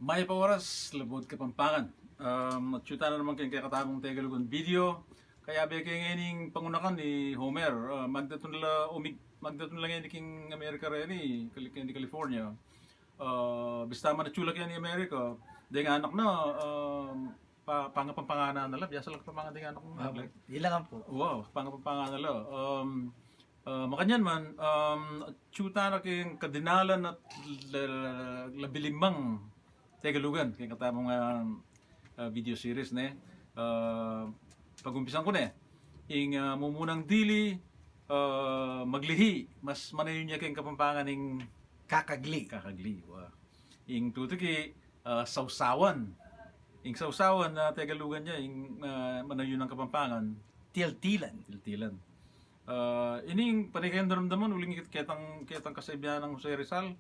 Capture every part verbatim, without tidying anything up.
Mayap a oras, Labuad Kapampangan. Um, atyu tana naman keng kekatamung Tegalugan video. Kayabe ke ngening pangunakan i Homer. Uh, magdatun la, umig-, magdatun la ngeni king Amerika reni, Cali-, keni California. Uh, bista man atyu la keni Amerika, deng anak na, um, pa-, pangapampanganan na la, biasa la Kapampangan deng anak na. Opo. Ilangan po. Wow, pangapampanganan na la. Um, uh, makanyan man, um, atyu tana keng kadinalan at la-, la-, labilimang Tegalugan keng katamung, um, uh, video series, ne? Uh, pagumpisan ku ne. Ing, uh, mumunang dili, uh, maglihi, mas manayun ya keng Kapampangan ing Kakagli. Kakagli, wa. Ing tutuki, ah, sawsawan. Ing sawsawan, ah, Tegalugan ya, ing, ah, manayun a Kapampangan. Tiltilan. Tiltilan. Ah, ini ing pane keng daramdaman, uling ket-, ketang, ketang kasabian nang Jose Rizal,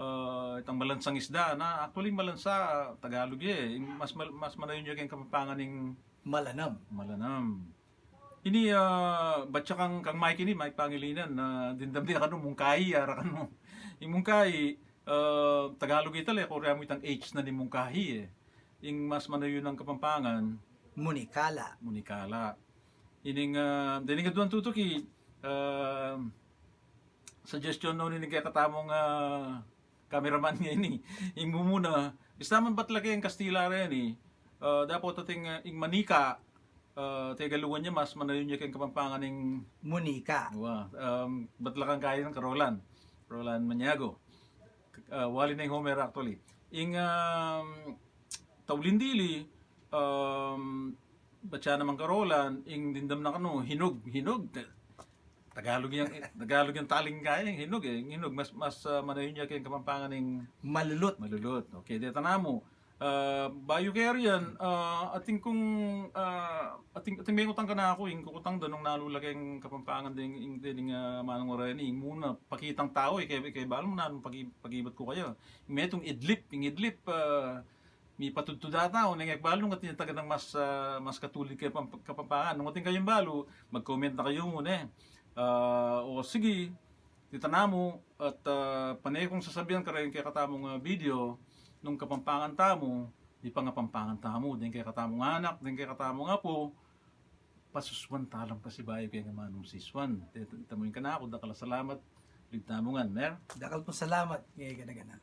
ah, itang malansang isda, na, actually, malansa, ah, Tagalog ya, eh. Ing mas mal-, mas manayun ya keng Kapampangan ing Malanam. Malanam. Ini, ah, batya kang, kang Mike ini, Mike Pangilinan, na dimdam de kanu mungkahi, ara kanu. Ing mungkahi, ah, Tagalog ita le, kurya mu itang H na ning mungkahi, eh. Ing mas manayun a Kapampangan, Munikala. Munikala. Ining, ah, dening aduang tutuki, ah, suggestion no ning kekatamung, ah, cameraman ngeni. Ing mumuna, bista man bat la keng Kastila reni, ah, dapot atin, ah, ing manika, ah, Tegalugan ya, mas manayun ya keng Kapampangan ing Munika. Wa, um, bat la kang kain, ka Roland. Roland Maniago. Ah, wali na ing Homer actually. Ing, um, tauling dili, um, batya naman ka Roland, ing dimdam na kanu, hinog, hinog. Ta-, Tagalog yang, Tagalog yang taling kaya, ing hinog, eh. Ing hinog, mas, mas, ah, manayun ya keng Kapampangan ing Malulut. Malulut. Okay, deta namu. Ah, bayu karian, ah, atin kung, ah, atin, atin mengutang kanaku, ing kukutang da nung nalu la keng Kapampangan deng, ing, deng, ah, manung oreni, ing muna, pakitang tau, eh, kaya, kaya balu mu nanung paki-, pakibat ku kaya. Ing metung idlip, ing idlip, ah, mipatudtud a tau, nung e ku balu nung atin ya taga nang mas, ah, mas katulid keng Pam-, Kapampangan. Nung atin kayung balu, mag-comment na kayu mu, ne? Ah, o sige, deta namu, at, ah, pane kung sasabian kareng kekatamung, ah, video, nung Kapampangan tamu, mipangapampangan tamu, deng kekatamung anak, deng kekatamung apu, pasusuan ta lang pasibayu keng amanung sisuan. Te-, tamu ing kanaku, dakal a salamat, uling tamu ngan, Mer. Dakal pung salamat, ngeni gana-gana.